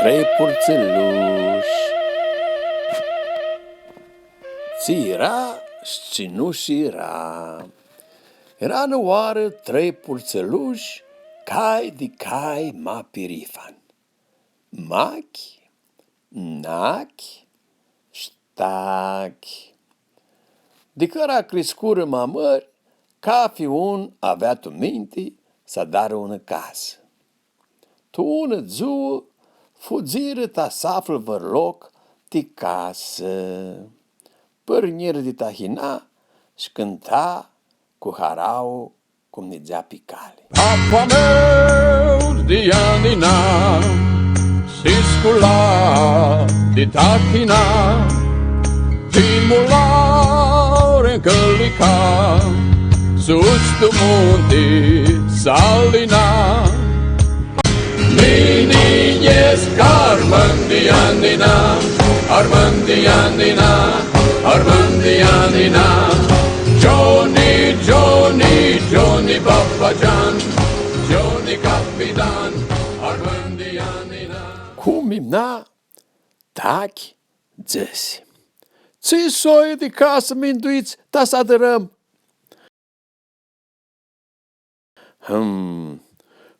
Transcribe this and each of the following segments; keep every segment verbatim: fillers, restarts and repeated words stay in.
Trei purtsãlushi. Tsi eara shi tsi nu shi eara. Eara nã oarã trei purtsãlushi, cai di cai ma pirifani. Machi, Nachi, Shtachi. Di cãra criscurã ma mãri, cafi un avea tu minti s-adarã unã casã. Tu unã dzuã, fudzirã ta s-aflã vãr loc ti casã. Pãrnirã di tahina shi cãnta cu harauã cum nidzea pi cali. Apa meu di Ianina si scula di tahina, ti mularã ncãlica, sus tu munti s-alina. Mini escu armãn di Ianina, armãn di Ianina, armãn di Ianina. Johnny, Johnny, Johnny Papagian, Johnny Capitan, armãn di Ianina. Cum imna, Tachi dzãsi: Tsi soi di casã minduits ta s-adãrãm? Hm,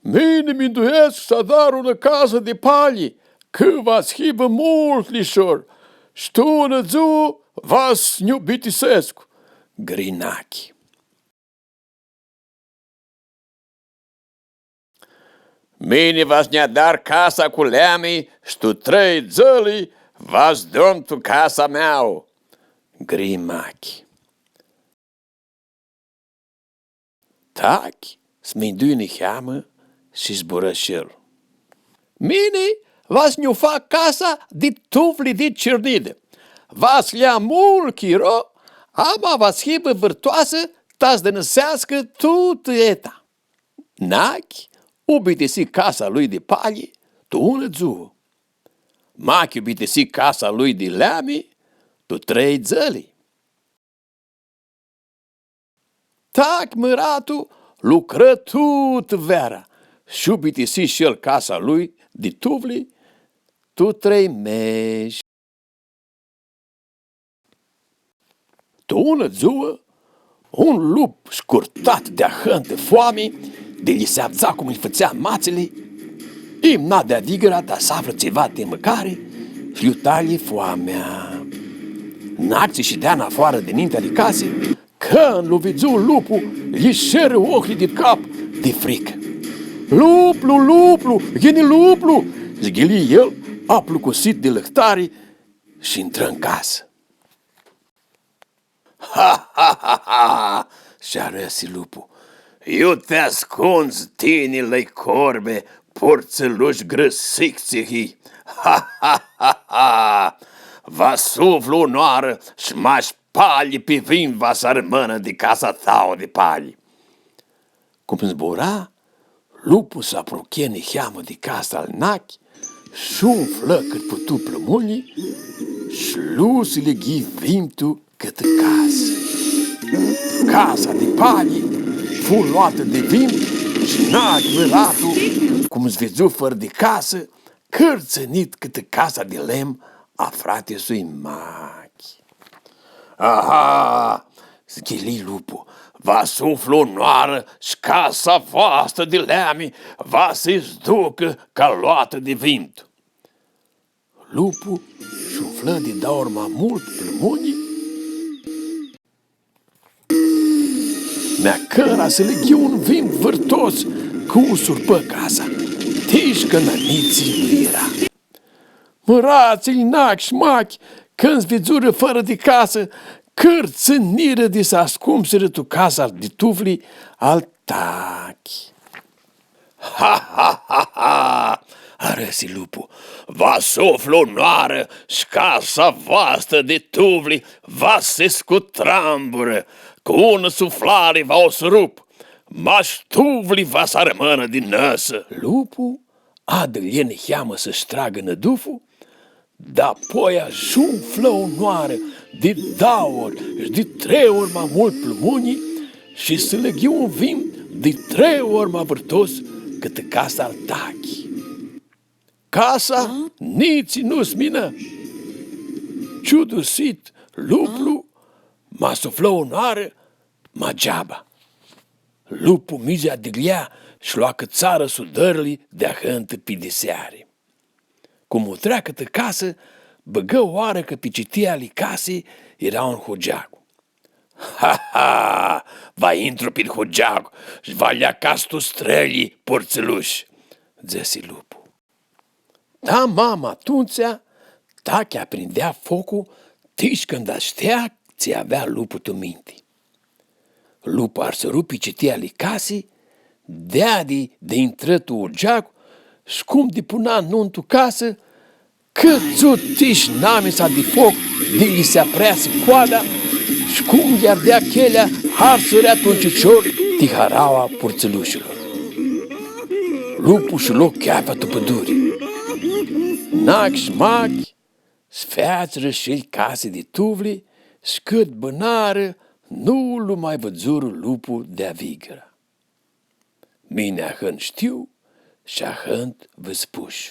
mini minduescu s-adar unã casã di palji, cã va s-hibã multu lishor, shi tu unã dzuã va s-nj-u bitisescu, gri Nachi. Mini va s-nj-adar casa cu leami, shi tu trei dzãli va s-dorm tu casa mea, gri Machi. Tachi s-mindui niheamã shi zburã shi el. Mini va s-nj-u fac casa di tuvli di cirnidã. Va s-lja multu chiro, ama va s-hibã vãrtoasã ta s-dãnãseascã tutã eta. Nachi u bitisi casa lui di palji tu unã dzuã. Machi u bitisi casa lui di leami tu trei dzãli. Tachi mãratlu lucrã tutã veara shi u bitisi shi el casa lui di tuvli tu trei mesh. Tu unã dzuã, un lup scurtat di ahãntã foami, di lji s-avdza cum lji fãtsea matsãli, imna deadigãra ta s-aflã tsiva ti mãcari shi lj-u talji foamea. Nachi shidea nafoarã dininti ali casi, cãndu lu vidzu luplu, lji sherã ocljilj di cap di fricã. Luplu, luplu, yini luplu! Zghili el, aplucusit di lãhtari, shi intrã n casã. Ha, ha, ha, ha! Shi arãsi luplu. Iu ti ascundzi tini, lãi corbi, purtsãlush grãsic tsi hii? Ha, ha, ha, ha! Va s-uflu unãoarã shi mash palji pi vimtu va s-armãnã di casa ta di palji. Cum zbura, luplu s-apruchea niheamã di casa al Nachi, sh-umflã cãt putu plãmunjlji, sh-lu s-lighi vimtu cãtã casã. Casa di palji fu loatã di vimtu, sh-Nachi mãratlu, cum s-vidzu fãrã di casã, cãrtsãnit cãtã casa di lemnu a fratisui Machi. Aha! Zghili luplu, va s-uflu unãoarã shi casa voastrã di leami va s-ducã ca loatã di vimtu. Luplu sh-umflã di dauã ori ma multu plãmunjlji, mea cãra s-lighi un vimtu vãrtos cã u surpã casa, tishcã nanitsi nu eara. Mãratslji Nachi shi Machi, cãndu s-vidzurã fãrã di casã, cãrtsãnirã di s-ascumsirã tu casa di tuvli al Tachi. Ha, ha, ha, ha! Arãsi luplu. Va s-uflu unãoarã shi casa voastrã di tuvli va s-scutramburã, cu unã suflari va u surup, mash tuvli va s-armãnã di nãsã. Luplu adrã niheamã s-tragã nãduflu, dapoia sh-umflã unãoarã, di dauã ori shi di trei ori ma multu plãmunjlji, shi s-lighi un vimtu di trei ori ma vãrtos cãtã casa al Tachi. casa, nitsi nu s-minã. Ciudusit, luplu ma suflã unãoarã, ma geaba. Lupu mizi adigljea shi lu acãtsarã sudãrli di ahãntã pidiseari. Cum u trea cãtã casã, bãgã oarã cã pi citia ali casi eara un hogeagu. „Ha, ha! Va intru pit hogeagu shi va lj-acats tu strãlji, purtsãlush!” dzãsi lupu. Tamam atumtsea, Tachi aprindea foclu, tish cãndu shtea tsi avea lupu tu minti. Lupu arsãru pi citia ali casi, deadi di intrã tu hogeagu, shi cum dipuna nuntu casã, cãdzu tish namisa di foc, di lji si apreasi coada, shi cum lj-ardea chelea, arsãrea tu un cicior ti haraua purtsãlushilor. Lupu shi lo cheafea tu pãduri. Nachi shi machi, s-featsirã shi elj casi di tuvli, shi cãt bãnarã, nu lu ma vidzurã lupu di avigira. Mini ahãntu shtiu shi ahãntu vã spush.